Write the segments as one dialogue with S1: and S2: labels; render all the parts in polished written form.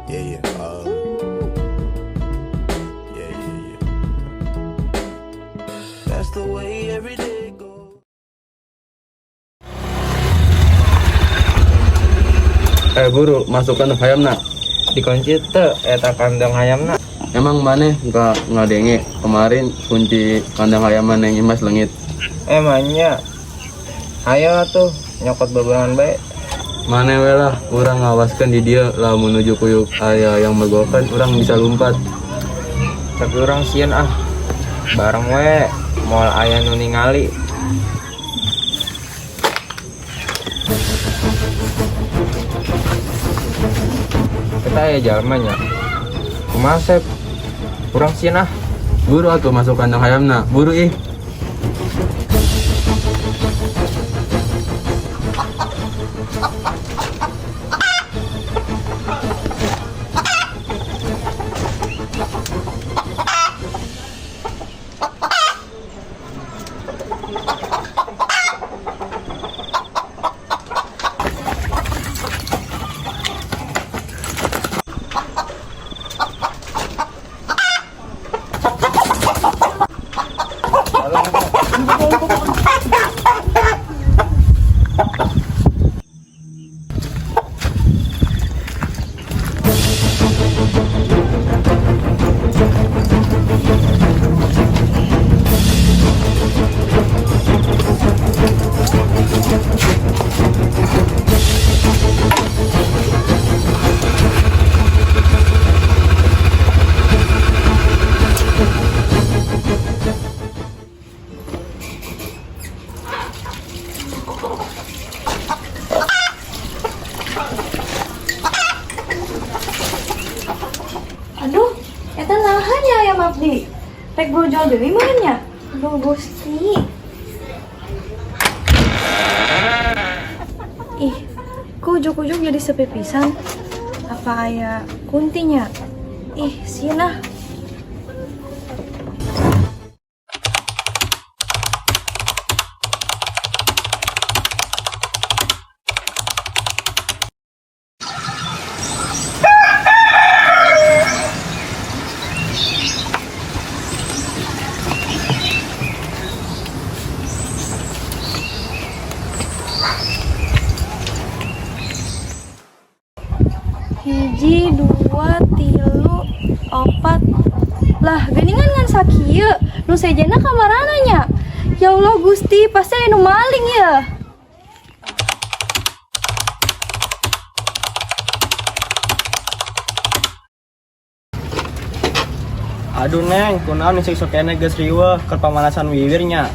S1: Yeah. Yeah. That's the way every day goes.
S2: Eh, buru masukkan hayamna.
S3: Dikunci teu eta kandang hayamna?
S2: Emang maneh nggak ngadenge kemarin kunci kandang hayam Neng Imas leungit?
S3: Emangnya? Ayo tuh nyokot babarengan bae.
S2: Maneh we lah, urang ngawaskeun di dieu. Lamun ujug-ujug aya yang mergokan, urang bisa lumpat.
S3: Tapi urang sieun ah. Bareng we, moal aya nu ningali. Kita aya jalma nya. Kumaha, Sep? Urang sieun ah.
S2: Buru atuh masuk kandang hayamna, buru ih.
S4: Aduh, eta naha nya ayam abdi? Rek brojol deui meureun nya? Aduh, Gusti. Ih, kok ujug-ujug jadi sepi pisan? Apa aya kuntinya? Ih, sieun ah. Hiji, dua, tilu, opat. Lah, geuningan ngan sakieu. Nu sejenna kamarana nya? Ya Allah Gusti, pasti aya nu maling ya.
S5: Aduh, Neng, kunaon isuk keneh geus riweuh? Keur pamanasan wiwir nya?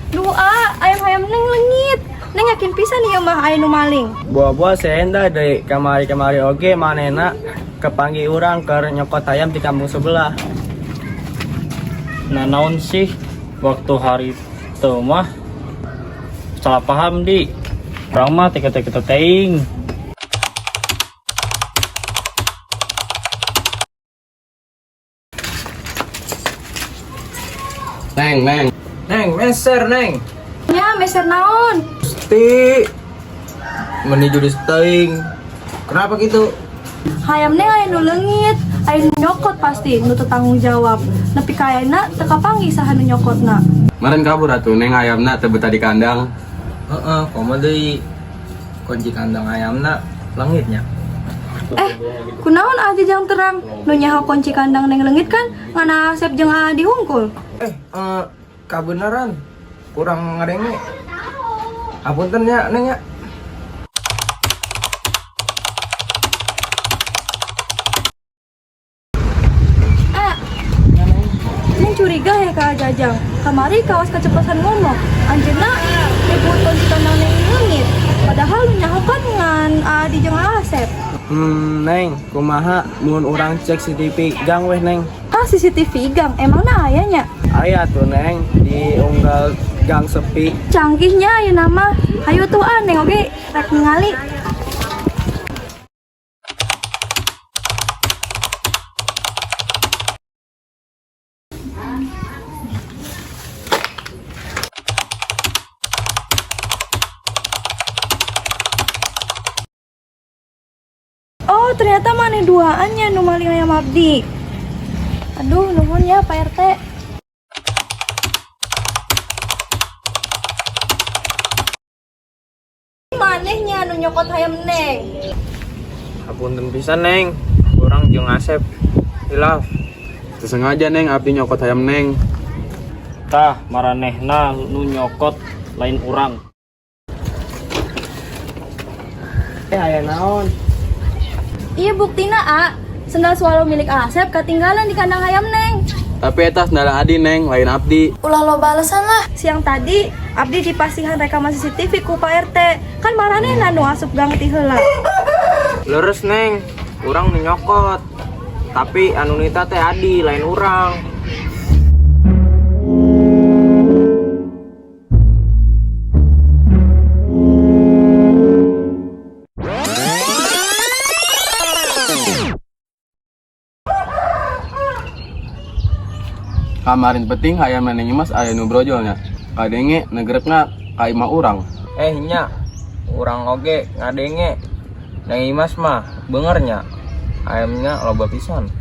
S4: Duh, ah, ayam-ayam Neng leungit. Neng yakin pisan ieu mah aya nu maling.
S5: Buah-buah senda deui, kamari-kamari oge manehna kapanggih urang keur nyokot ayam di kampung sebelah.
S6: Nah, naon sih waktu hari itu mah salah paham di urang mah teu kitu teuing.
S2: Neng, Neng.
S3: Neng, meser, Neng.
S4: Nya, meser naon?
S3: Ti meni judes teuing. Kenapa gitu?
S4: Hayam Neng aya nu leungit, aya nu nyokot pasti, nu teu tanggung jawab. Nepi ka ayeuna teu kapanggih saha nu nyokotna.
S2: Meren kabur atuh Neng, ayamna teu betah di kandang.
S3: Heeh, komo deui kunci kandang ayamna leungit nya.
S4: Eh, kunaon aja jang terang? Nu nyaho kunci kandang Neng leungit kan ngan Asep jeung Adi hungkul.
S3: Eh, kabeneran kurang ngadenge. Apunten ya, Neng, ya.
S4: Ah, Neng curiga ya ka Jajang. Kamari kawas keceplosan ngomong. Anjeunna nyebut kunci kandang Neng leungit. Padahal nu nyaho kan ngan Adi jeung Asep.
S5: Neng, kumaha mun urang cek CCTV gang weh, Neng?
S4: Ah, CCTV gang, emangna aya nya?
S5: Aya tuh, Neng, di unggal gang sepi.
S4: Canggihnya ayeuna mah. Hayu tuh ah, Neng oge rek ningali. Oh, ternyata maneh duaannya nu maling ayam abdi. Aduh, nuhun ya Pak RT. Manehnya nu nyokot hayam Neng.
S3: Hapunten pisan, Neng. Urang jeung Asep hilaf.
S2: Teu sengaja, Neng, abdi nyokot hayam Neng.
S6: Tah, maranehna nu nyokot lain urang.
S5: Eh, aya naon?
S4: Iya buktina, A. Sendal Swallow milik Asep ketinggalan di kandang hayam Neng.
S2: Tapi eta sendal Adi, Neng, lain abdi.
S4: Ulah lo balesan lah. Siang tadi abdi dipasihan rekaman CCTV ku Pak RT. Kan maranehna nu asup gang ti heula.
S3: Leres, Neng, urang nu nyokot. Tapi anu nita teh Adi, lain urang.
S2: Kamarin penting hayam Neng Imas aya nu brojolnya. Kadenge negrekna ka imah urang.
S3: Eh nya, urang oge ngadenge. Neng Imas mah beungernya. Ayamnya loba pisan.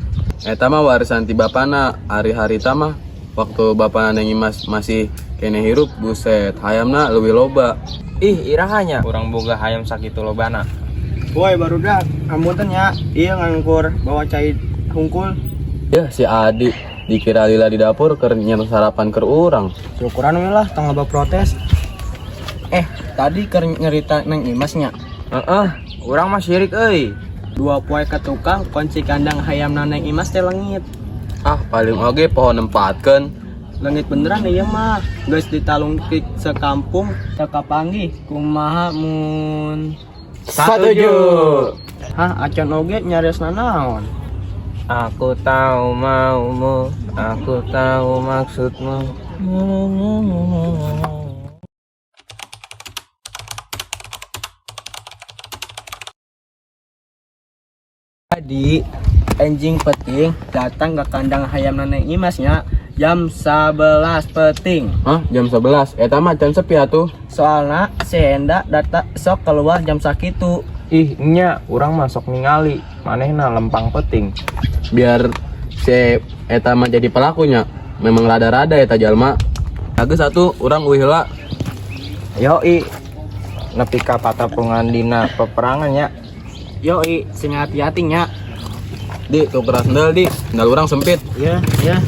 S2: Eta mah warisan ti bapana, hari-hari mah waktu bapana Neng Imas masih keneh hirup, buset, hayamna leuwih loba.
S3: Ih, irahanya urang boga hayam sakitu lobana.
S5: Woi, barudak, hapunten ya. Iya ngangkur bawa cai hungkul.
S2: Ya si Adi dikira lila di dapur keur nyen sarapan keur urang.
S5: Syukuran we lah, tong loba protes. Eh, tadi keur nyerita Neng Imasnya.
S3: Heeh, urang mah sirik euy.
S5: 2 poe ke tukang kunci kandang hayam Neng Imas teh leungit.
S2: Ah, paling oge poho nempatkeun.
S5: Leungit beneran ieu mah. Geus ditalungtik sekampung teu kapanggih. Kumaha mun
S2: Satuju.
S5: Hah, acan oge nyariosna naon?
S3: Aku tahu maumu, aku tahu maksudmu.
S5: Tadi enjing peting datang ke kandang hayam Neng Imasnya jam 11 peting.
S2: Hah, jam 11. Eta mah can sepi atuh.
S5: Soalna si Enda data sok keluar jam sakitu.
S3: Ih, nya, urang masuk ningali, manehna lempang peting.
S2: Biar si eta mah jadi pelakunya. Memang rada-rada eta jalma. Agus satu urang uih heula.
S3: Yoi, nepi ka patapungan dina peperangan nya.
S5: Yoi, sing hati-hati nya.
S2: Di, tukeran sendal di. Sendal urang sempit.
S5: Iya, iya.